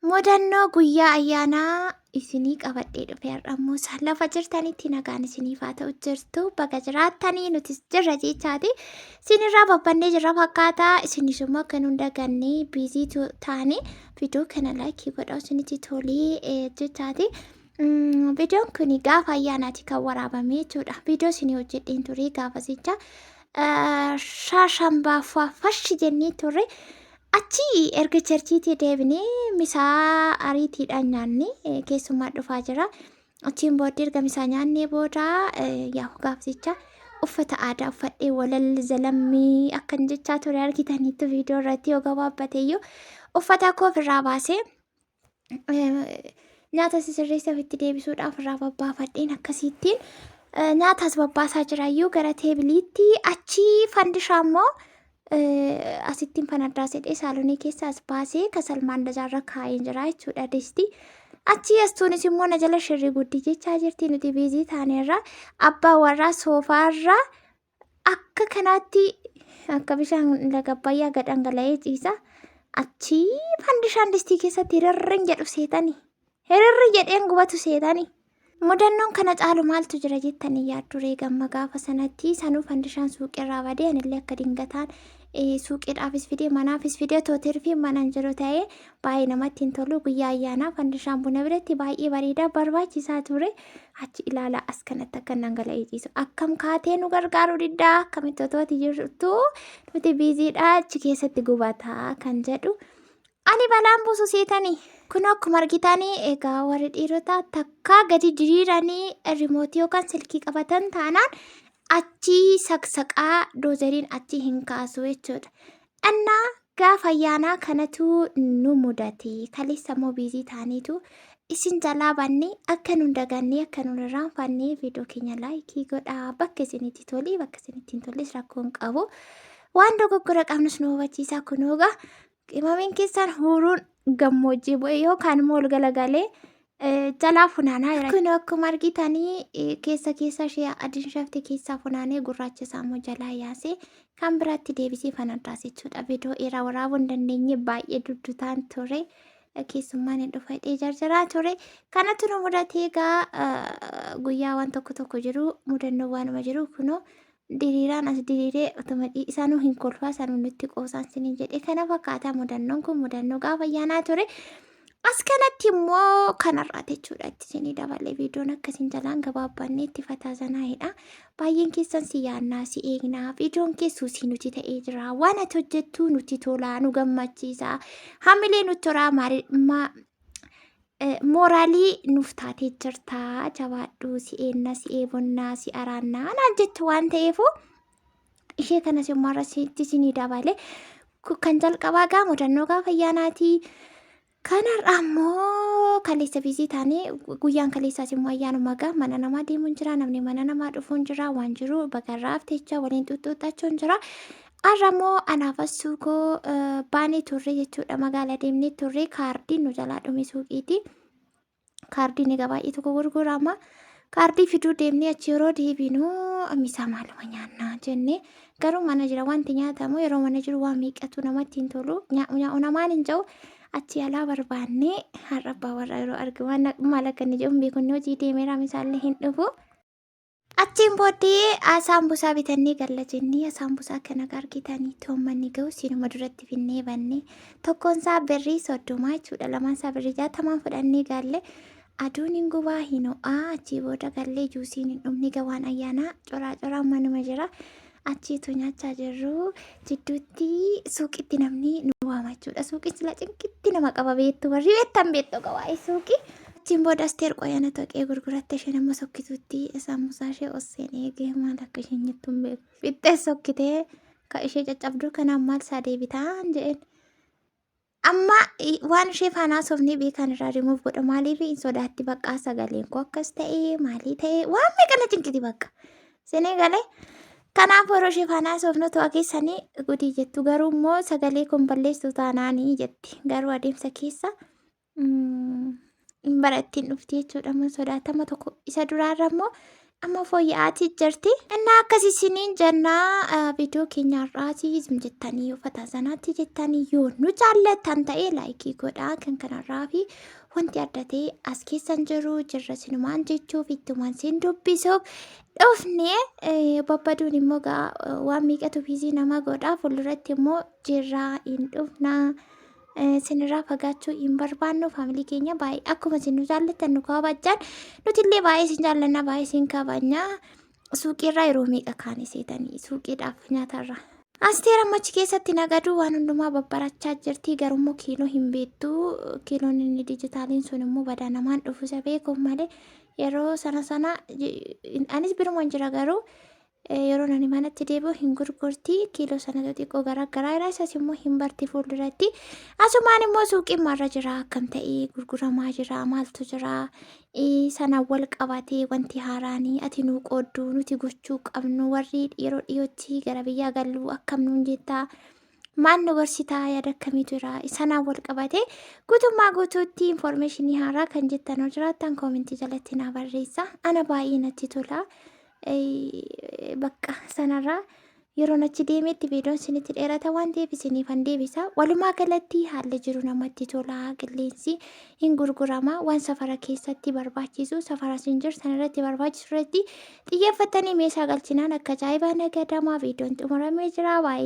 Mudannoo guyyaa ayyaanaa isinii qabadhee dhufe har'ammoo isaan lafa jirtanitti nagaan isiniif haa ta'u jirtu baga jiraattanii nutis jirra jechaati. Isinirraa babbannee jirra fakkaata isinis immoo akka nu hin daganne biizii taane viidiyoo kana laayikii godhaa isinitti tolee jechaati. Viidiyoon kun gaafa ayyaanaati kan waraabame jechuudha. Viidiyoo isinii hojjedheen ture gaafasicha. Shaashambaa fashi jennee turre. Achi erga cherchiitii deebinee misaa ariitiidhaan nyaanne keessummaa dhufaa jira. Achiin booddee erga misaa nyaannee booda yaa gaafsicha uffata aadaa uffadhee walal zalammii akkan jechaa ture argitaniittu viidiyoo irratti yoo gabaabbateeyyuu uffata koo ofirraa baasee nyaata sisirreessee ofitti deebisuudhaaf irraa babbaafadheen akkasiittiin nyaatas babbaasaa jirayyuu gara teebiliitti achi fandishaa immoo asittiin fanaddaa sedhee saalonii keessa as baasee kasal maandajaarra kaa'een jira jechuudha disti. Achi astuunis immoo na jala shirri guddi jechaa jirti nuti biizii taaneerra abbaa warraa soofaarra akka kanaatti akka bishaan laga Abbayyaa gad dhangala'ee ciisa. Achii fandishaan distii keessatti hirrirrin jedhu seetani. Hirrirri jedheen gubatu seetani. Mudannoon kana caalu maaltu jira jettanii yaadduree gamma gaafa sanatti sanuu fandishaan suuqirraa badee anillee akka dingataan suuqiidhaafis fidee manaafis fidee tootirfi manaan jiru ta'ee baay'ee namatti hin tolu guyyaa ayyaanaa fandishaan buna biratti baay'ee bareedaa barbaachisaa ture achi ilaalaa as kanatti akka dhangala'ee ciisu akkam kaatee nu gargaaruu diddaa akkamitti otoo ati jirtu nuti biiziidha achi keessatti gubataa kan jedhu Ani balaan buusu seetanii. Kun akkuma argitanii egaa warri dhiirotaa takkaa gadi diriiranii rimootii yookaan silkii qabatan taanaan achii saqsaqaa doozeriin achii hin kaasu jechuudha. Innaa gaafa ayyaanaa kanatu nu mudate. Kaleessa immoo biizii taaniitu isin jalaa banne akka nun dagannee akka nun irraanfanne viidiyoo keenya laayikii godhaa bakka isinitti tolee bakka isinitti hin tolles rakkoo hin qabu. Waan dogoggora qabnus nu hubachiisaa kunoogaa Qimamiin keessaan huuruun gammoojjii bu'e yookaan immoo ol galagalee jalaa funaanaa jira. Kun akkuma argitanii keessa keessa ishee adiin shafte keessaa funaanee gurraacha isaa immoo jalaa yaasee kan biraatti deebisee fanaddaas jechuudha. Viidiyoo dheeraa waraabuu hin dandeenye baay'ee duddutaan ture. Keessummaan hin dhufa hidhee jarjaraa ture. Kanatu nu mudatee egaa guyyaa waan tokko tokko jiru mudannoo waanuma jiru kunoo diriiraan as diriiree otuma isaanuu hin kolfaa isaanuu nutti qoosaan siniin jedhe kana fakkaata mudannoon kun mudannoo gaafa ayyaanaa ture. As kanatti immoo kanarraa jechuudha itti isinii dabalee viidiyoon akkasiin jalaan gabaabbanne itti fataa zanaa'edha. Baay'een keessan si yaannaa si eegnaa viidiyoon kee suusii nuti ta'ee jira waan ati hojjettu nutti tolaa nu gammachiisa hamilee nutti horaa mooraalii nuuf taatee jirta jabaadhu si eenna si eebonnaa si araannaa naan jettu waan ta'eefu ishee kanas immoo irratti isinii dabale kan jalqabaa gaa mudannoo gaafa ayyaanaati. Kan har'aa immoo kaleessa biizii taanee guyyaan kaleessaas immoo ayyaanuma gaa mana namaa deemuun jira namni mana namaa dhufuun jira waan jiru bagarraa haftecha waliin xuxxuuxxachuun jira. Har'a immoo anaaf assuu koo baanee turre jechuudha magaala deemnee turre kaardiin nu jalaa dhume suuqiiti. Kaardiin egaa baay'ee tokko gurgurama. Kaardii fiduu deemnee achi yeroo deebinu misaa maaluma nyaannaa jennee garuu mana jira wanti nyaatamu yeroo mana jiru waan meeqatu namatti hin tolu nyaa'u namaan hin jiru achi alaa barbaannee har'a abbaa warraa yeroo argu waan maal akka inni jedhu hin beeku inni hojii deemeera misaallee hin dhufu. Achiin booddee saambusaa bitannee galla jennee saambusaa kana argitanii toommanni ga'u siinuma duratti finnee banne tokkoon isaa birrii 30 jechuudha lamaan isaa birrii 60 fudhannee galle aduun hin gubaa hin ho'aa achii booda gallee juusiin hin dhumne gawaan ayyaanaa coraa coraa manuma jira achiitu nyaachaa jirru jidduutti suuqitti namni nu waama jechuudha suuqiin sila cinqitti nama qaba beektu warri beektan beektu gawaa'ee suuqii. Achiin booda Asteer qoyana toqee gurguratte isheen amma sokkituutti saambusaa ishee osseen eegee maal akka isheen jettu hin beeku. Fixxee sokkitee ka ishee caccabduu kanaan maal isaa deebitaan jedheen. Amma waan ishee faana haasofnee beekaan irraa rimuuf godha maaliif hin sodaatti baqqaa sagaleen koo akkas ta'ee maalii ta'ee waan meeqa na cinqiti bakka. Isinii galee kanaaf yeroo ishee faana haasofnu to'a keessanii gudii jettu garuu immoo sagalee kun balleessu taanaanii jetti garuu adeemsa keessa hin barattiin dhufti jechuudha. Amma sodaatama tokko isa duraarra immoo Amma fooyya'aatii jirti. Innaa akkas isiniin jennaa, viidiyoo keenya har'aatii jettanii uffata sanaatti jettanii yoo nu jaallattan ta'e like godhaa. Kan kanarraa fi wanti adda ta'e as keessan jiru jirra, sinumaan jechuuf ittumaan sin dubbisuuf dhufne. Babbaduun immoo waan meeqatu busy nama godha. Fuulduratti immoo jirraa hin dhufnaa. Isinirraa fagaachuu hin barbaannu. Family keenya baay'ee akkuma isin nu jaallattan, nu kabajjan, nuti illee baay'ee isin jaallanna, baay'ee isin kabajna. Suuqiirraa yeroo meeqa kaane seetanii suuqiidhaaf nyaatarraa. Asteer ammachi keessatti nagaduu waan hundumaa babbarachaa jirti. Garummoo kiiloo hin beektu. Kiiloon inni dijitaaliin sun immoo badaa namaan dhufu isa beekuuf malee, yeroo sana sana anis birumaan jira, garuu yeroo nani manatti deebi'u hin gurgurti. Kiiloo sanatu xiqqoo garaagaraa jira, isas immoo hin barti fuulduratti. Asumaan immoo suuqiin marra jira, akkam ta'ee gurguramaa jira, maaltu jira, sanaan wal qabatee wanti haaraanii ati nuu qoodduu nuti gochuu qabnu, warri yeroo dhiyootti gara biyyaa gallu akkam nuun jettaa, maal nu gorsitaa, yaada akkamiitu jira, sanaan wal qabatee guutummaa guutuutti information haaraa kan jettan yoo jiraattan comment jalatti naa barreessa. Ana baay'ee natti tola. Bakka sanarraa yeroon achi deemetti viidiyoon isinitti dheerata waan ta'eef isiniifan deebisa. Walumaa galatti haalli jiru namatti tola. Qilleensi hin gurgurama. Waan safara keessatti barbaachisu, safara isin jirtan irratti barbaachisu irratti xiyyeeffatanii meeshaa galchinaan akka ajaa'ibaa nagadamaa. Viidiyoon xumuramee jira. Baay'ee.